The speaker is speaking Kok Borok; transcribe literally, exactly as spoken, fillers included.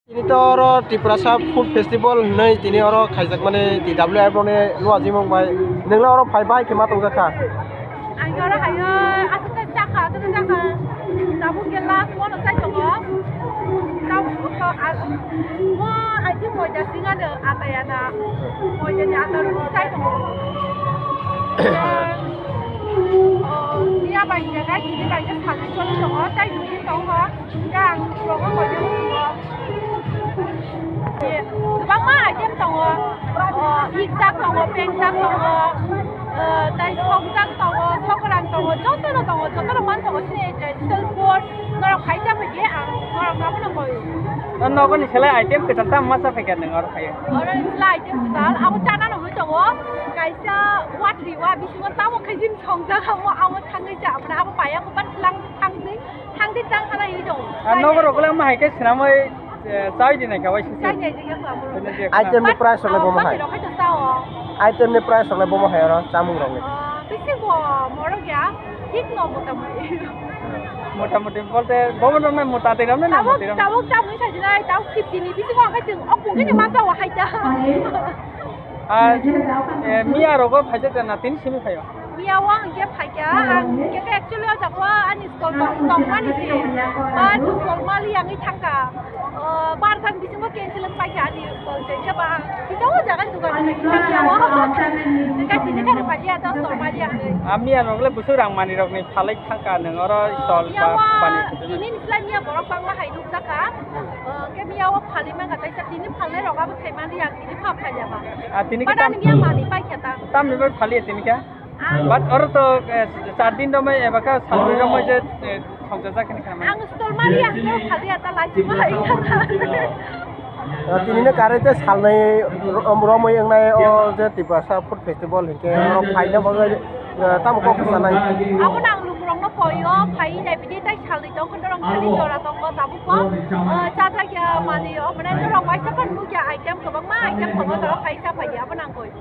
Tini to oro Tiprasa Food Festival hinwi tini oro khaijakmani T W F rokni luajimung bai. Nwngla oro phai bai khe ma tongjak kha? Ang oro hayo aswk khe chakha, aswk khe chakha. Tabuk khe last bono chai tongo. Tabuk khe a-, mo aji moida singano atayana. Moidani ata rwgwi chai tongo. Phiya bai khe gai tini bai khe salni choli tongo, tei nugwi tongo. Khe ang vlogo koinwi muchungo. Kwbangma item tongo. O, ikjak tongo, pengjak tongo, o, tei sokjak tongo, sokrang tongo, jotono tongo, jotono man tongo, sini traditional food. Norok phai cha phaikhe ang norokno abono koi. O nogoni selai item kwtal tamo ma cha phaikha nwng oro phaiwi? Oro selai item kwtal, abo chana nugwi tongo. Kaisa watri wa bisingo tamo khe jin songjak amo, amo thangwi cha, abo paya kwbang tlang thangwi. Thangdi tang hana hi dong. Ar nogo rok le ma hai khe swnamwi, eh, chai di nai kha waisa. Chai nai di kha. Item ni price rok le bomo hai? Rok hai to sao. Item ni price rok le bomo hai oro chamung rok ni? Ah, bisi bo morok ya. Thik no motamuti. Motamuti bolte bomo rok na mota tei rok na moti rok. Tabuk tabuk tabuk sai jinai tabuk fifty ni bisi ko ang khe chwng ok bungkhe ni ma sao hai ta. Ar, eh, miya rogo phaijak na tini simi phaio? Miya o ang khe phaikha, ang khe actually o jaga o ani stall tong, tongmani se. Ba stall mali ang thangkha. O, bar thang bisingo cancel wng paikha ani stall se. Khe ba ang kisa o jaga dukan ni thangya o. Khe tini khe phaikha ta stall mali ang. A miya rok le busu rang mani rok ni phalai thangkha nwng oro stall ba pani. Miya o tini ni slai miya borok bangma hai nukjakha. O, khe miya o phalwi mankha, taisa tini phalnai rok abo sai mani ang tini pha phailya ba. A tini khe tam- ani miya mani paikha ta. Tamni bai phaliya tini khe? Ang- But oro to, eh, char din romai eba khe salbri romai je, eh, songchajak hini kha mani. Ang stol mani ang khe phaliya ta lai chuma hai kha ta. O, tini no karwi tei salnai rom-, romwi wngnai o je Tiprasa Food Festival hinkhe oro phaina bagwi, eh, tamo kok sanai. Abo nang lukurokno koyo phai nai bini tai salni tong khon dorong thani jora tongo tabuk bo. Eh, chajakya mani o mane norok waisa phan nukya item kwbangma item tongo norok kaisa phai abo nang koi.